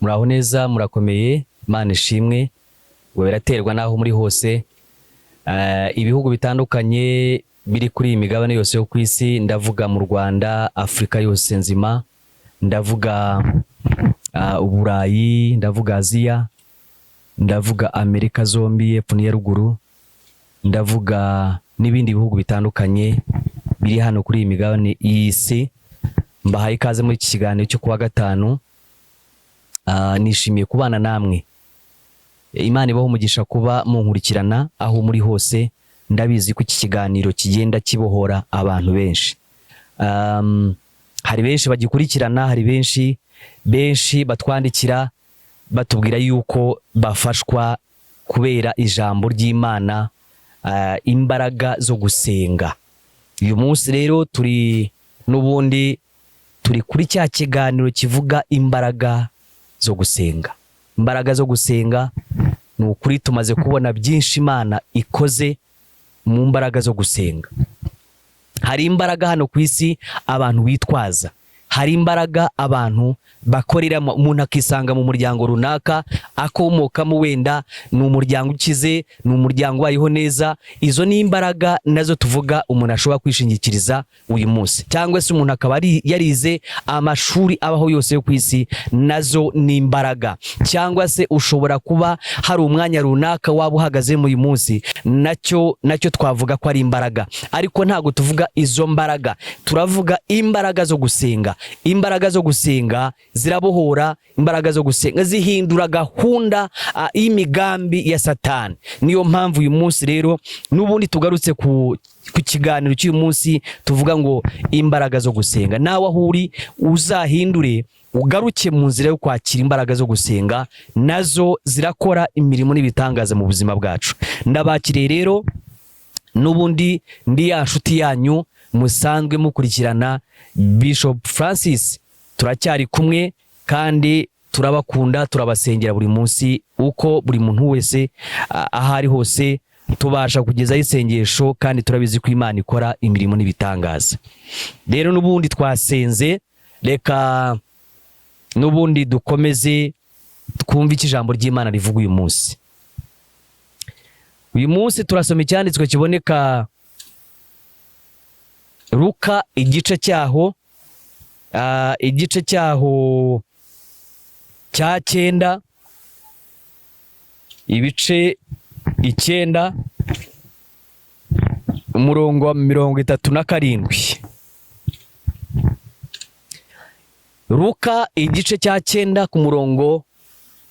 Muraho neza, murakomeye, Imana ishimwe. Ngo biraterwa n'aho muri hose. Ibihugu bitandukanye biri kuri iyi migabane yose yo ku isi, ndavuga mu Rwanda, Afurika yose nzima, ndavuga Uburayi, ndavuga Aziya, ndavuga Amerika zombi y'epfo n'iya ruguru, ndavuga n'ibindi bihugu bitandukanye biri hano kuri iyi migabane y'isi. Mbahaye ikaze muri iki kiganiro cyo kuwa gatanu. Nishimiye kubana namwe. Imana ibahe umugisha kuba munkurikirana aho muri hose. Ndabizi ko iki kiganiro kigenda kibohora abantu benshi. Hari benshi bagikurikirana, hari benshi benshi batwandikira batubwira yuko bafashwa kubera ijambo ry'Imana, imbaraga zo gusenga. Uyu munsi rero turi n'ubundi turi kuri cya kiganiro kivuga imbaraga zo gusenga. Imbaraga zo gusenga, ni ukuri tumaze kubona byinshi Imana ikoze mu mbaraga zo gusenga. Hari imbaraga hano ku isi abantu bitwaza, hari imbaraga abantu bakoreramo, umuntu akisanga mu muryango runaka akomokamo, wenda ni umuryango ukize, ni umuryango ubayeho neza. Izo ni imbaraga nazo tuvuga umuntu ashobora kwishingikiriza uyu munsi, cyangwa se umuntu akaba yarize amashuri abaho yose yo ku isi, nazo ni imbaraga. Cyangwa se ushobora kuba hari umwanya runaka waba uhagazemo uyu munsi, nacyo twavuga ko ari imbaraga. Ariko ntabwo tuvuga izo mbaraga, turavuga imbaraga zo gusenga. Imbaraga zo gusenga zirabohora, imbaraga zo gusenga zihindura gahunda y'imigambi ya Satani. Niyo mpamvu uyu munsi rero n'ubundi tugarutse ku kiganiro cy'uyu munsi tuvuga ngo imbaraga zo gusenga. Nawe aho uri uzahindure, ugaruke mu nzira yo kwakira imbaraga zo gusenga, nazo zirakora imirimo n'ibitangaza mu buzima bwacu. Ndabakiriye rero n'ubundi, ndi ya nshuti yanyu musanzwe mukurikirana, Bishop Francis. Turacyari kumwe kandi turabakunda, turabasengera buri munsi, uko buri muntu wese aho ari hose tubasha kugezaho isengesho, kandi turabizi ko Imana ikora imirimo n'ibitangaza. Rero n'ubundi twasenze, reka n'ubundi dukomeze twumve icyo ijambo ry'Imana rivuga uyu munsi. Uyu munsi turasoma icyanditswe kiboneka Luka, igice cyaho cya 9, ibice 9, umurongo wa 37. Luka igice cya 9 ku murongo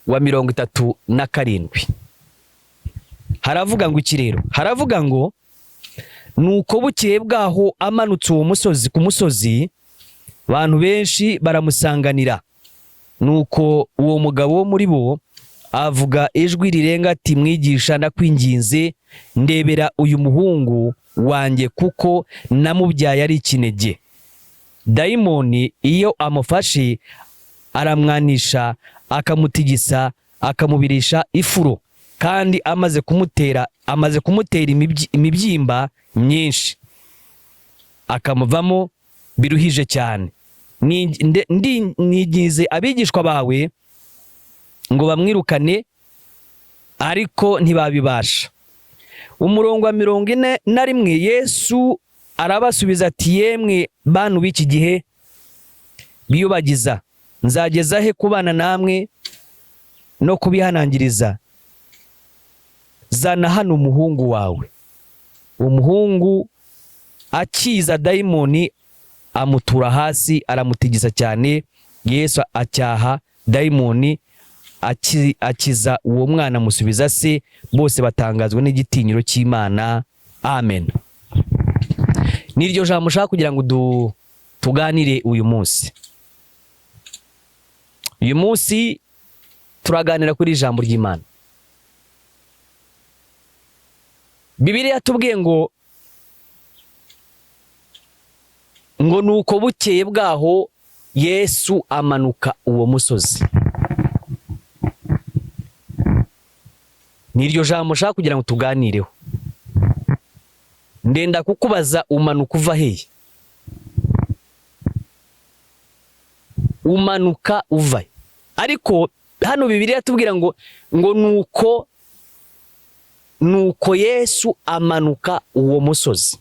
wa 37, haravuga ngo iki rero? Haravuga ngo: "Nuko bukeye bwaho amanutse uwo musozi ku musozi, abantu benshi baramusanganira. Nuko uwo mugabo wo muri bo avuga ijwi rirenga ati: 'Mwigisha, ndakwinginze, ndebera uyu muhungu wanjye, kuko namubyaye ari ikinege. Dayimoni iyo amufashe aramwanisha, akamutigisa, akamubirisha ifuro, kandi amaze kumutera imibyimba myinshi, akamuvamo biruhije cyane. Nigize abigishwa bawe ngo bamwirukane, ariko ntibabibasha.'" Umurongo wa 41, Yesu arabasubiza ati: "Yemwe bantu b'iki gihe biyubagiza, nzageza he kubana namwe no kubihanangiriza? Zana hano umuhungu wawe." Umuhungu akiza, dayimoni amutura hasi, aramutigisa cyane. Yesu acyaha dayimoni, akiza uwo mwana, amusubiza se. Bose batangazwa n'igitinyiro cy'Imana. Amen. N'iryo jambo ushaka kugira ngo tuganire uyu munsi. Uyu munsi turaganira kuri ijambo ry'Imana. Bibiliya yatubwiye ngo nuko bukeye bwaho Yesu amanuka uwo musozi. N'iryo jambo ushaka kugira ngo tuganireho. Ndenda kukubaza, umanuka uva hehe? Umanuka uva he? Ariko Hano Bibiliya tubwira ngo nuko Yesu amanuka uwo musozi.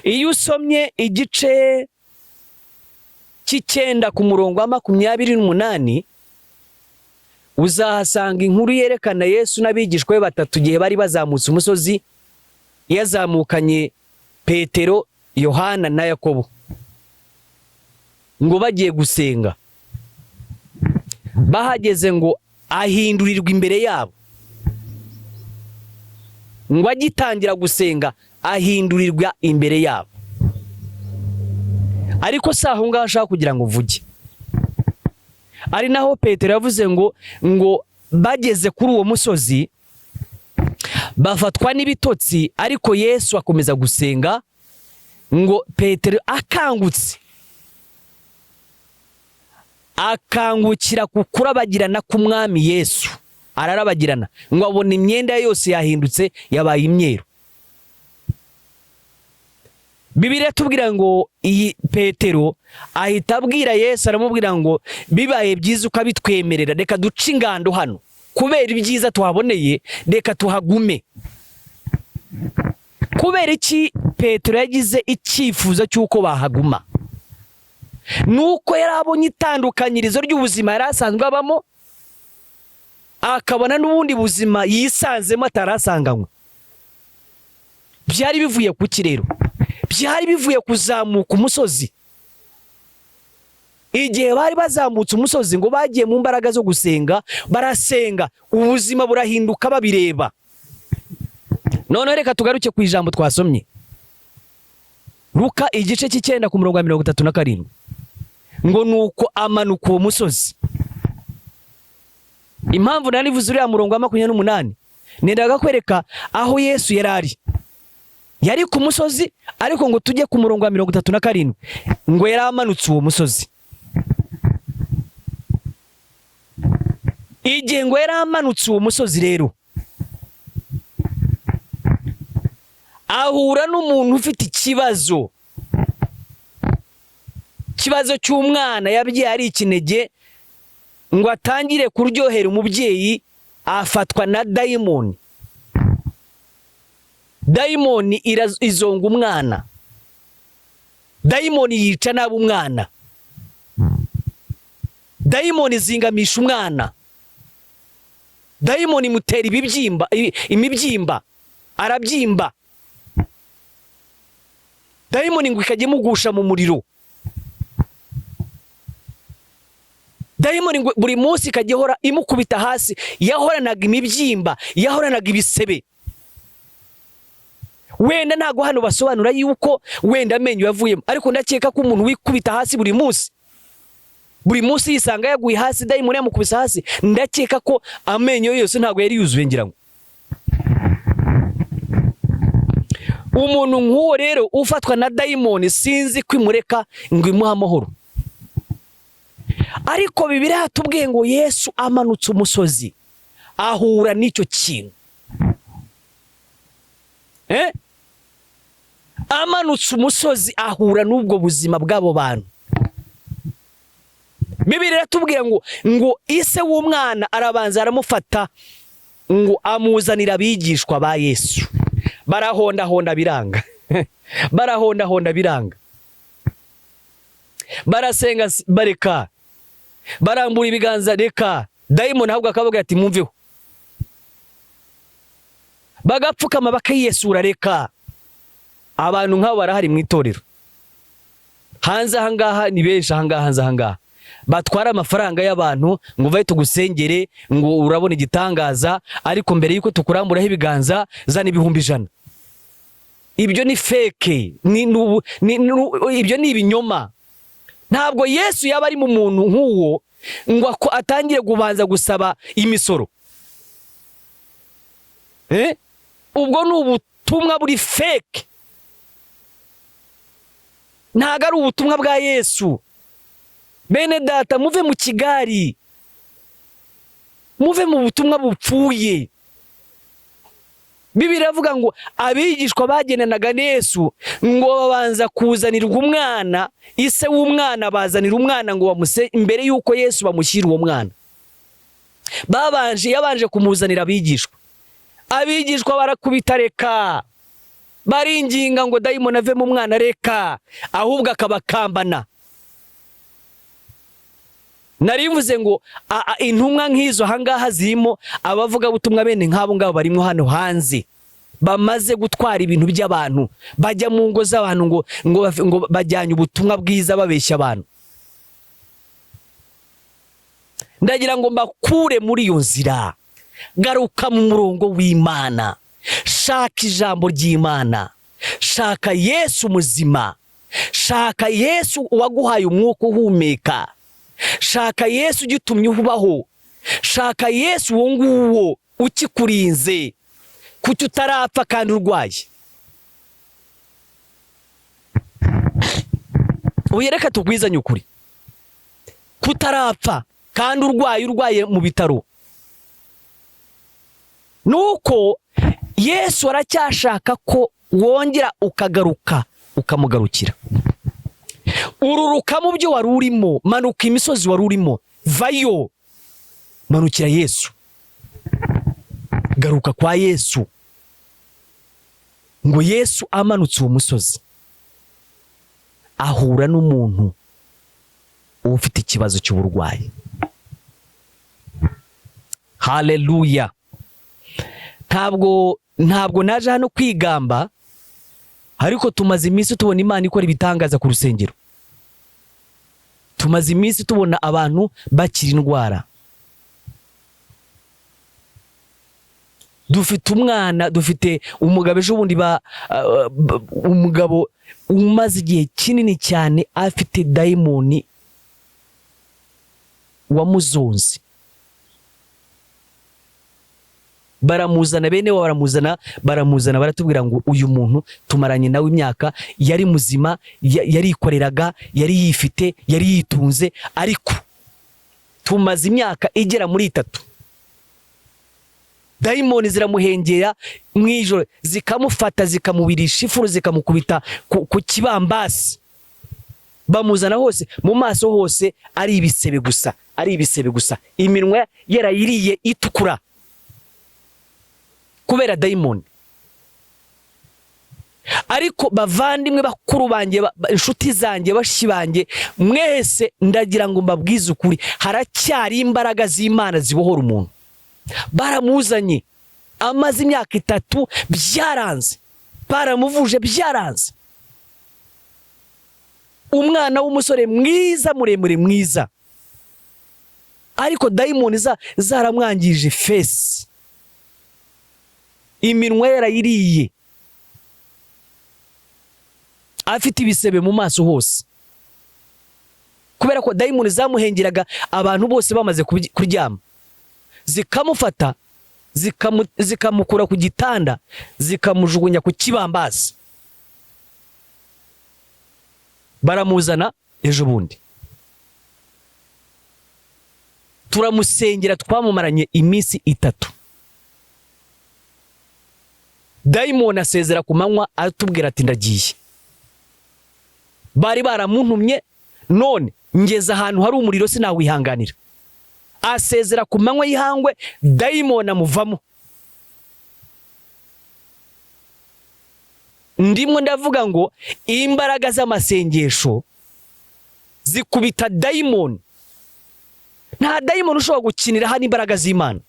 Iyo usomye igice cy'icenda ku murongo wa 28, uzahasanga inkuru yerekana Yesu n'abigishwa be batatu igihe bari bazamutse umusozi, yazamukanye Petero, Yohana na Yakobo, ngo bagiye gusenga. Bahageze ngo ahindurirwa imbere yabo, ngo agitangira gusenga ahindurirwa imbere yabo. Ariko si aho ngaho ashaka kugira ngo mvuge, ari naho Petero yavuze ngo bageze kuri uwo musozi bafatwa n'ibitotsi, ariko Yesu akomeza gusenga. Ngo Petero akangutse akangukira ku kurabagirana k'Umwami Yesu, ararabagirana, ngo abona imyenda ye yose yahindutse, yabaye imyeru. Bibiliya tubwira ngo iyi Petero ahita abwira Yesu, aramubwira ngo bibaye byiza ukabitwemerera, reka duce ingando hano, kubera ibyiza tuhaboneye, reka tuhagume. Kubera iki Petero yagize icyifuzo cy'uko bahaguma? Nuko yari abonye itandukanyirizo ry'ubuzima yari asanzwe abamo, akabona n'ubundi buzima yisanzemo atarasanganywe. Byari bivuye ku ki rero? Byari bivuye kuzamuka umusozi. Igihe bari bazamutse umusozi, ngo bagiye mu mbaraga zo gusenga, barasenga, ubuzima burahinduka babireba. Noneho reka tugaruke ku ijambo twasomye, Luka igice cy'icenda ku murongo wa 37, ngo nuko amanuka uwo musozi. Impamvu nanivuze uriya murongo wa 28, nendaga kwereka aho Yesu yari ari. Yari ku musozi, ariko ngo tujye ku murongo wa 37, ngo yari amanutse uwo musozi. Igihe ngo yari amanutse uwo musozi rero, ahura n'umuntu ufite ikibazo cy'umwana yabyaye ari ikinege, ngo atangire kuryohera umubyeyi, afatwa na dayimoni. Dayimoni izonga umwana, dayimoni yica nabi umwana, dayimoni izingamisha umwana, dayimoni imutera ibibyimba, imibyimba, arabyimba. Dayimoni ngo ikajya imugusha mu muriro. Dayimoni ngo buri munsi ikajya ihora imukubita hasi. Yahoranaga imibyimba, yahoranaga ibisebe. Wenda ntago hano basobanura yuko wenda amenyo yavuyemo, ariko ndakeka ko umuntu wikubita hasi buri munsi, buri munsi yisanga yaguye hasi, dayimoni yamukubise hasi, ndakeka ko amenyo yose ntago yari yuzuye. Ngira ngo umuntu nk'uwo rero ufatwa na dayimoni, sinzi ko imureka ngo imuhe amahoro. Ariko Bibiliya yatubwiye ngo Yesu amanutse umusozi ahura n'icyo kintu. Amanutse umusozi ahura n'ubwo buzima bw'abo bantu. Bibiliya iratubwira ngo ise w'umwana arabanza aramufata, ngo amuzanira abigishwa ba Yesu. Barahondahonda biranga, barahondahonda biranga, barasenga bareka, barambura ibiganza reka, dayimoni ahubwo akavuga ati mwumveho, bagapfukama bakiyesura reka. Abantu nk'abo barahari mu itorero hanze aha ngaha, ni benshi aha ngaha hanze aha ngaha, batwara amafaranga y'abantu ngo uvaye tugusengere, ngo urabona igitangaza, ariko mbere yuko tukuramburaho ibiganza zana 100,000. Ibyo ni fake, ibyo ni ibinyoma. Ntabwo Yesu yaba ari mu muntu nk'uwo ngo atangire kubanza gusaba imisoro. Ubwo ni ubutumwa buri fake, ntabwo ari ubutumwa bwa Yesu. Bene data, muve mu kigari, muve mu butumwa bupfuye. Bibiliya iravuga ngo abigishwa bagendanaga na Yesu ngo babanza kuzanirwa umwana, ise w'umwana bazanira umwana ngo bamuse mbere yuko Yesu bamushyira uwo mwana. Babanje, yabanje kumuzanira abigishwa, abigishwa barakubita, reka, baringinga ngo dayimoni ave mu mwana, reka, ahubwo akabakambana. Nari mvuze ngo intumwa nk'izo ahangaha zirimo abavugabutumwa bene nk'abo ngabo barimo hano hanze, bamaze gutwara ibintu by'abantu, bajya mu ngo z'abantu ngo bajyanye ubutumwa bwiza, babeshya abantu. Ndagira ngo mbakure muri iyo nzira. Garuka mu murongo w'Imana, shaka ijambo ry'Imana, shaka Yesu muzima, shaka Yesu waguhaye umwuka uhumeka, shaka Yesu ugitumye ubaho, shaka Yesu uwo nguwo ukikurinze. Kuki utarapfa kandi urwaye? Ubu reka tubwizanye ukuri, kutarapfa kandi urwaye, urwaye mu bitaro, nuko Yesu aracyashaka ko wongera ukagaruka, ukamugarukira. Ururuka mu byo wari urimo, manuka imisozi wari urimo, vayo, manukira Yesu, garuka kwa Yesu. Ngo Yesu amanutse uwo musozi ahura n'umuntu ufite ikibazo cy'uburwayi. Haleluya! Ntabwo naje hano kwigamba, ariko tumaze iminsi tubona Imana ikora ibitangaza ku rusengero, tumaze iminsi tubona abantu bakira indwara. Dufite umwana, dufite umugabo ejo bundi umugabo umaze igihe kinini cyane afite dayimoni wamuzonze, baramuzana, bene we baramuzana, baramuzana, baratubwira ngo uyu muntu tumaranye nawe imyaka, yari muzima, yarikoreraga, yari yifite, yari yitunze, ariko tumaze imyaka igera muri 3, dayimoni ziramuhengera mu ijoro, zikamufata, zikamubirisha ifuro, zikamukubita ku kibambasi, bamuzana hose, mu maso hose ari ibisebe gusa, ari ibisebe gusa, iminwa yarayiriye itukura kubera dayimoni. Ariko bavandimwe, bakuru banjye, inshuti zanjye, bashiki banjye, mwese ndagira ngo mbabwize ukuri, haracyari imbaraga z'Imana zibohora umuntu. Baramuzanye amaze imyaka 3 byaranze, baramuvuje byaranze. Umwana w'umusore mwiza, muremure, mwiza, ariko dayimoni zaramwangije fesi, iminwa yarayiriye, afite ibisebe mu maso hose, kubera ko dayimoni zamuhengeraga abantu bose bamaze kuryama, zikamufata, zikamukura ku gitanda, zikamujugunya ku kibambasi. Baramuzana ejo bundi turamusengera, twamumaranye iminsi 3. Dayimoni asezera ku manywa, atubwira ati ndagiye, bari baramuntumye, none ngeze ahantu hari umuriro sinawihanganira. Asezera ku manywa y'ihangwe, dayimoni amuvamo. Ndimo ndavuga ngo imbaraga z'amasengesho zikubita dayimoni. Nta dayimoni ushobora gukinira hano imbaraga z'Imana,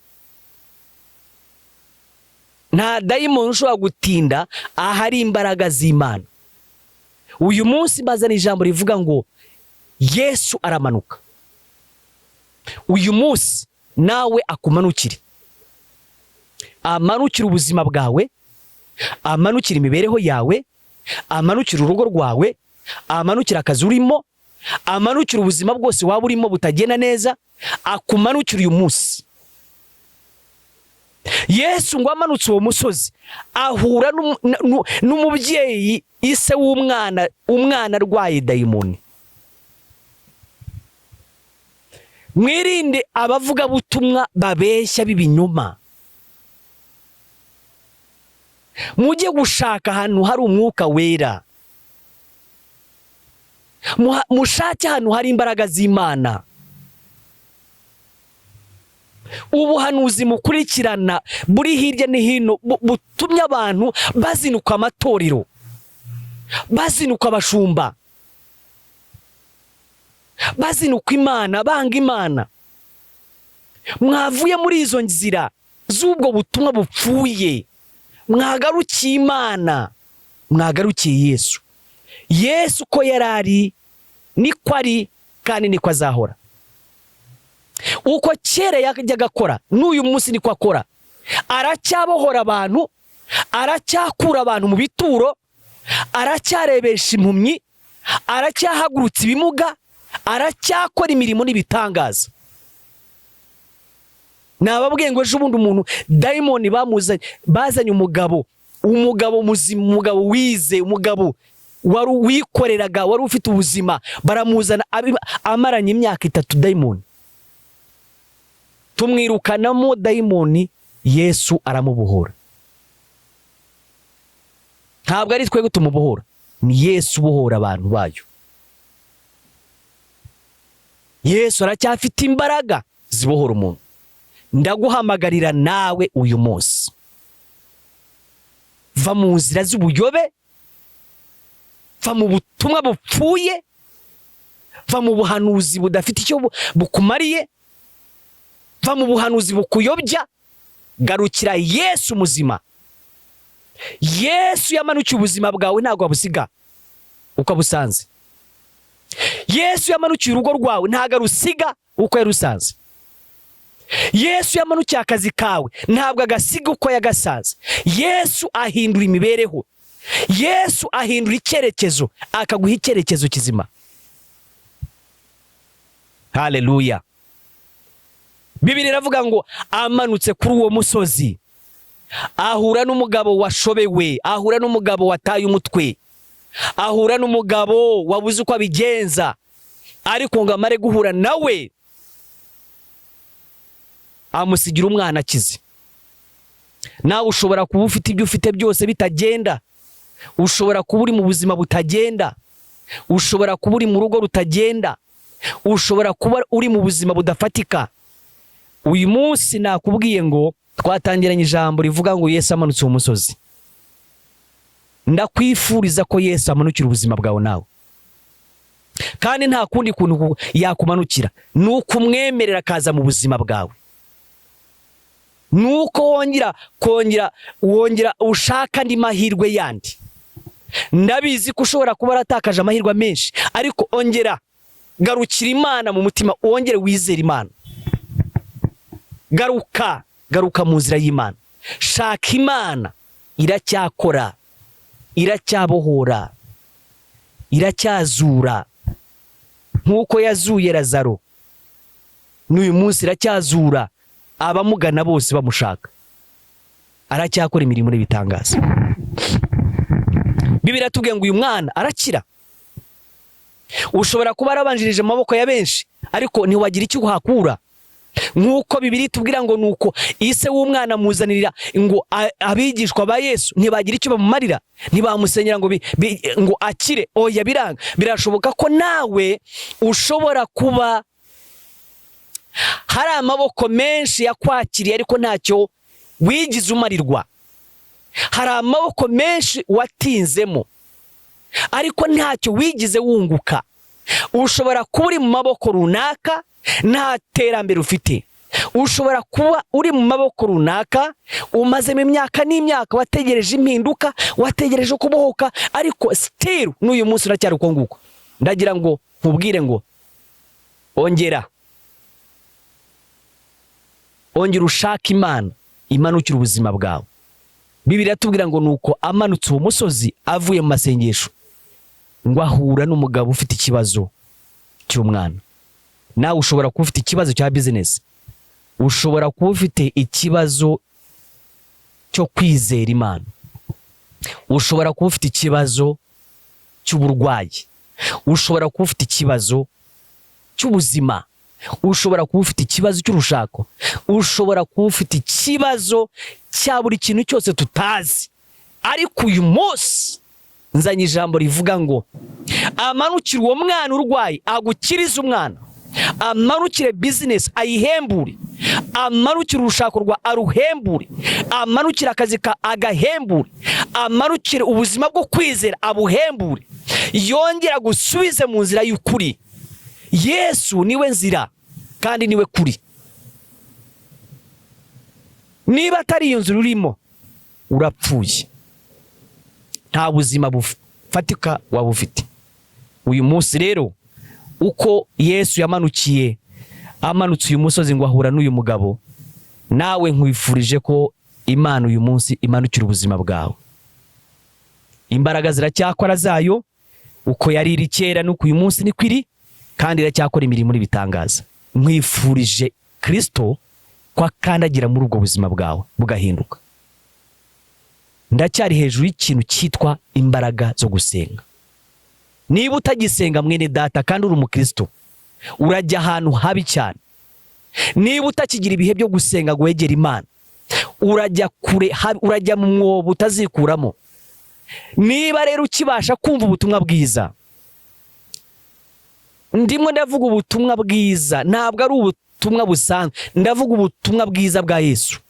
nta dayimoni ushobora gutinda ahari imbaraga z'Imana. Uyu munsi mbazana ijambo rivuga ngo Yesu aramanuka. Uyu munsi nawe akumanukire, amanukire ubuzima bwawe, amanukire imibereho yawe, amanukire urugo rwawe, amanukire akazi urimo, amanukire ubuzima bwose waba urimo butagenda neza, akumanukire uyu munsi. Yesu ngo amanutse uwo musozi ahura n'umubyeyi, ise w'umwana, umwana arwaye dayimoni. Mwirinde abavugabutumwa babeshya b'ibinyoma, mujye gushaka ahantu hari umwuka wera, mushake ahantu hari imbaraga z'Imana. Ubuhanuzi mukurikirana buri hirya no hino butumye abantu bazinuka amatorero, bazinuka abashumba, bazinuka Imana, banga Imana. Mwavuye muri izo nzira z'ubwo butumwa bupfuye, mwagarukiye Imana, mwagarukiye Yesu. Yesu uko yari ari niko ari kandi niko azahora. Uko kera yajyaga akora n'uyu munsi niko akora. Aracyabohora abantu, aracyakura abantu mu bituro, aracyarebesha impumyi, aracyahagurutsa ibimuga, aracyakora imirimo n'ibitangaza. Nababwiye ngo ejo bundi umuntu dayimoni bamuzanye, bazanye umugabo, umugabo muzima, umugabo wize, umugabo wari wikoreraga, wari ufite ubuzima, baramuzana amaranye imyaka 3 dayimoni, tumwirukanamo dayimoni, Yesu aramubohora. Ntabwo ari twebwe tumubohora, ni Yesu ubohora abantu bayo. Yesu aracyafite imbaraga zibohora umuntu. Ndaguhamagarira nawe uyu munsi, va mu nzira z'ubuyobe, va mu butumwa bupfuye, va mu buhanuzi budafite icyo bukumariye, va mu buhanuzi bukuyobya, garukira Yesu muzima. Yesu yamanukiye ubuzima bwawe, ntabwo abusiga uko abusanze. Yesu yamanukiye urugo rwawe, ntabwo arusiga uko yarusanze. Yesu yamanukiye akazi kawe, ntabwo agasiga uko yagasanze. Yesu ahindura imibereho, Yesu ahindura icyerekezo, akaguha icyerekezo kizima. Haleluya. Bibiliya iravuga ngo amanutse kuri uwo musozi ahura n'umugabo washobewe, ahura n'umugabo wataye umutwe, ahura n'umugabo wabuze uko abigenza, ariko ngo amare guhura nawe amusigira umwana akize. Nawe ushobora kuba ufite ibyo ufite byose bitagenda, ushobora kuba uri mu buzima butagenda, ushobora kuba uri mu rugo rutagenda, ushobora kuba uri mu buzima budafatika. Uyu munsi nakubwiye ngo twatangiranye ijambo rivuga ngo Yesu amanutse uwo musozi. Ndakwifuriza ko Yesu amanukira ubuzima bwawe nawe, kandi nta kundi kuntu yakumanukira, ni uko umwemerera akaza mu buzima bwawe, ni uko wongera kongera wongera ushaka andi mahirwe yandi. Ndabizi ko ushobora kuba waratakaje amahirwe menshi, ariko ongera garukira Imana mu mutima, wongere wizere Imana. Garuka, garuka mu nzira y'Imana, shaka Imana, iracyakora, iracyabohora, iracyazura. Nk'uko yazuye Lazaro, n'uyu munsi iracyazura abamugana bose bamushaka. Aracyakora imirimo n'ibitangaza. Bibiliya iratubwiye ngo uyu mwana arakira. Ushobora kuba warabanjirije mu maboko ya benshi, ariko ntiwagira icyo uhakura. Nk'uko Bibiliya itubwira ngo nuko ise w'umwana amuzanirira ngo abigishwa ba Yesu ntibagira icyo bamumarira, ntibamusenyera ngo ngo akire. Oya, biranga. Birashoboka ko nawe ushobora kuba hari amaboko menshi yakwakiriye ariko ntacyo wigize umarirwa. Hari amaboko menshi watinzemo ariko ntacyo wigize wunguka. Ushobora kuba uri mu maboko runaka nta terambere ufite. Ushobora kuba uri mu maboko runaka umazemo imyaka n'imyaka, wategereje impinduka, wategereje kubohoka, ariko still n'uyu munsi uracyari uko nguko. Ndagira ngo nkubwire ngo ongera, ongera ushake Imana imanukira ubuzima bwawe. Bibiliya iratubwira ngo nuko amanutse uwo musozi avuye mu masengesho, ngo ahura n'umugabo ufite ikibazo cy'umwana. Nawe ushobora kuba ufite ikibazo cya bizinesi, ushobora kuba ufite ikibazo cyo kwizera Imana, ushobora kuba ufite ikibazo cy'uburwayi, ushobora kuba ufite ikibazo cy'ubuzima, ushobora kuba ufite ikibazo cy'urushako, ushobora kuba ufite ikibazo cya buri kintu cyose tutazi. Ariko uyu munsi nzanye ijambo rivuga ngo amanukire uwo mwana urwaye, agukirize umwana. Amanukire bizinesi ayihembure, amanukire urushako rwa aruhembure, amanukire akazi ka agahembure, amanukire ubuzima bwo kwizera abuhembure, yongera gusubize mu nzira y'ukuri. Yesu niwe nzira kandi niwe kuri. Niba atari iyo nzira urimo, urapfuye, nta buzima bufatika waba ufite. Uyu munsi rero, uko Yesu yamanukiye, amanutse uyu musozi ngo ahura n'uyu mugabo, nawe nkwifurije ko Imana uyu munsi imanukira ubuzima bwawe. Imbaraga ziracyakora zayo, uko yari iri kera nuko uyu munsi niko iri, kandi iracyakora imirimo n'ibitangaza. Nkwifurije Kristo ko akandagira muri ubwo buzima bwawe bugahinduka. Ndacyari hejuru y'ikintu cyitwa imbaraga zo gusenga. Niba utagisenga, mwene data, kandi uri umukristo, urajya ahantu habi cyane. Niba utakigira ibihe byo gusenga ngo wegere Imana, urajya kure habi, urajya mu mwobo utazikuramo. Niba rero ukibasha kumva ubutumwa bwiza, ndimo ndavuga ubutumwa bwiza, ntabwo ari ubutumwa busanzwe, ndavuga ubutumwa bwiza bwa Yesu.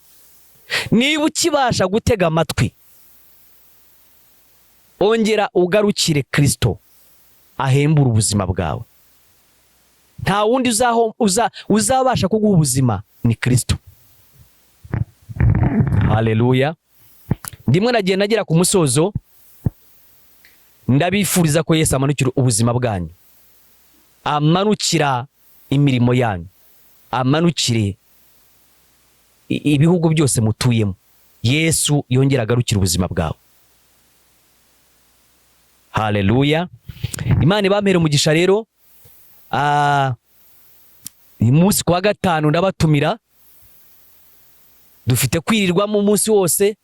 Niba ukibasha gutega amatwi, ongera ugarukire Kristo ahembura ubuzima bwawe. Nta wundi uzabasha kuguha ubuzima, ni Kristo. Haleluya. Ndimwe nagiye nagera ku musozo. Ndabifuriza ko Yesu amanukira ubuzima bwanyu, amanukira imirimo yanyu, amanukire ibihugu byose mutuyemo. Yesu yongera agarukira ubuzima bwawe. Haleluya. Imana ibampere umugisha. Rero uyu munsi kuwa gatanu ndabatumira, dufite kwirirwamo umunsi wose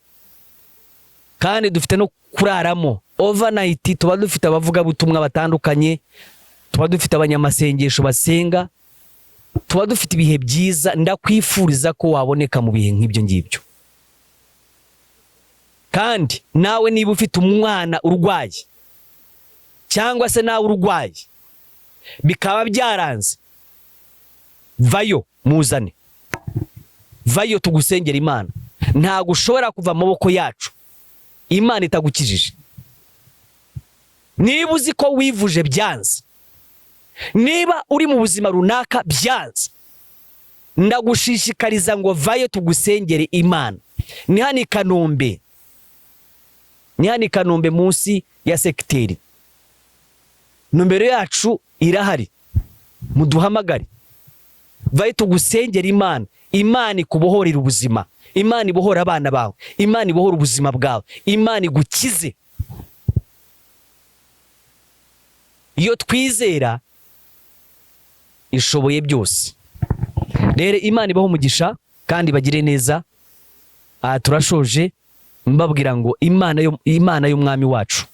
kandi dufite no kuraramo overnight. Tuba dufite abavugabutumwa batandukanye, tuba dufite abanyamasengesho basenga, tuba dufite ibihe byiza. Ndakwifuriza ko waboneka mu bihe nk'ibyo ngibyo. Kandi nawe niba ufite umwana urwaye cyangwa se nawe urwaye bikaba byaranze, vayo muzane, vayo tugusengera Imana. Ntabwo ushobora kuva mu maboko yacu Imana itagukijije. Niba uzi ko wivuje byanze, niba uri mu buzima runaka byanze, ndagushishikariza ngo vayo tugusengere Imana. Ni hano i Kanombe, ni hano i Kanombe munsi ya segiteri. Nomero yacu irahari, muduhamagare. Vayo tugusengera Imana, Imana ikubohorera ubuzima, Imana ibohora abana bawe, Imana ibohora ubuzima bwawe, Imana igukize. Iyo twizera ishoboye byose. Rero Imana ibaho umugisha kandi bagire neza. Aha turashoje mbabwira ngo Imana y'umwami wacu,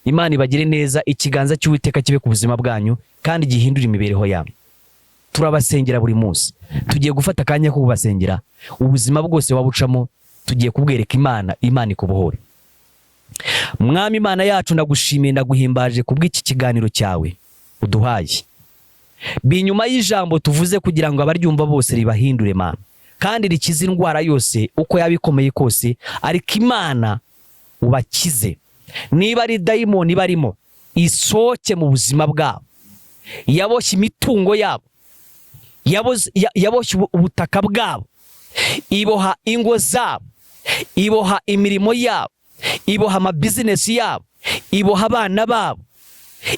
Imana ibagire neza, ikiganza cy'Uwiteka kibe ku buzima bwanyu kandi gihindure imibereho yanyu. Turabasengera buri munsi, tugiye gufata akanya ko kubasengera. Ubuzima bwose wabucamo tugiye kubwereka Imana, Imana ikubohore. Mwami Imana yacu, ndagushimiye, ndaguhimbaje kubw'iki kiganiro cyawe uduhaye. Binyuma y'ijambo tuvuze kugira ngo abaryumva bose ribahindure, Mana, kandi rikize indwara yose uko yaba ikomeye kose, ariko Imana ubakize. Niba ari dayimoni barimo, isohoke mu buzima bwabo. Yaboshye imitungo yabo, yaboshye ubutaka bwabo, iboha ingo zabo, iboha imirimo yabo, iboha amabizinesi yabo, iboha abana babo,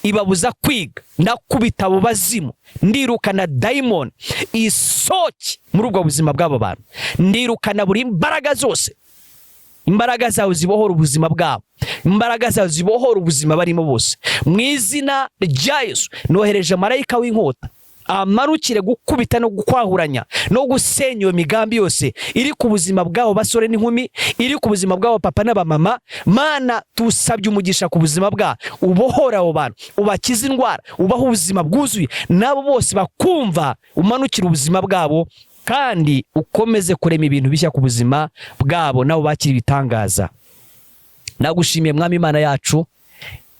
ibabuza kwiga. Ndakubita abo bazimu, ndirukana dayimoni isohoke muri ubwo buzima bw'abo bantu. Ndirukana buri mbaraga zose. Imbaraga zawe zibohora ubuzima bwabo, imbaraga zawe zibohora ubuzima barimo bose. Mu izina rya Yesu, nohereje marayika w'inkota amarukire gukubita no gukwahuranya no gusenya iyo migambi yose iri ku buzima bw'abo basore n'inkumi, iri ku buzima bw'abo papa n'abamama. Mana, tusabye umugisha ku buzima bwabo, ubohora abo bantu, ubakize indwara, ubahe ubuzima bwuzuye, nabo bose bakumva, umanukire ubuzima bwabo kandi ukomeze kurema ibintu bishya ku buzima bwabo, nabo bakira ibitangaza. Nagushimiye Mwami Imana yacu,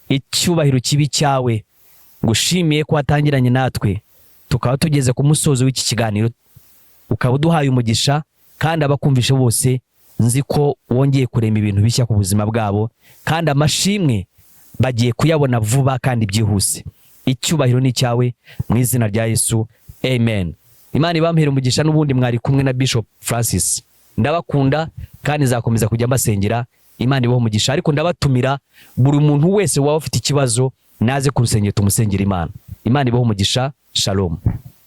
icyubahiro kibi cyawe. Ngushimiye ko watangiranye natwe. Tukaba tugeze ku musozo w'iki kiganiro, ukaba uduhaye umugisha, kandi abakumvishe bose nzi ko wongeye kurema ibintu bishya ku buzima bwabo, kandi amashimwe bagiye kuyabona vuba kandi byihuse. Icyubahiro ni icyawe, mu izina rya Yesu, amen. Imana ibampere umugisha. N'ubundi mwari kumwe na Bishop Francis. Ndabakunda kandi nzakomeza kujya mbasengera. Imana ibahe umugisha. Ariko ndabatumira, buri muntu wese waba ufite ikibazo naze ku rusengero tumusengera Imana. Imana ibahe umugisha. Shalom.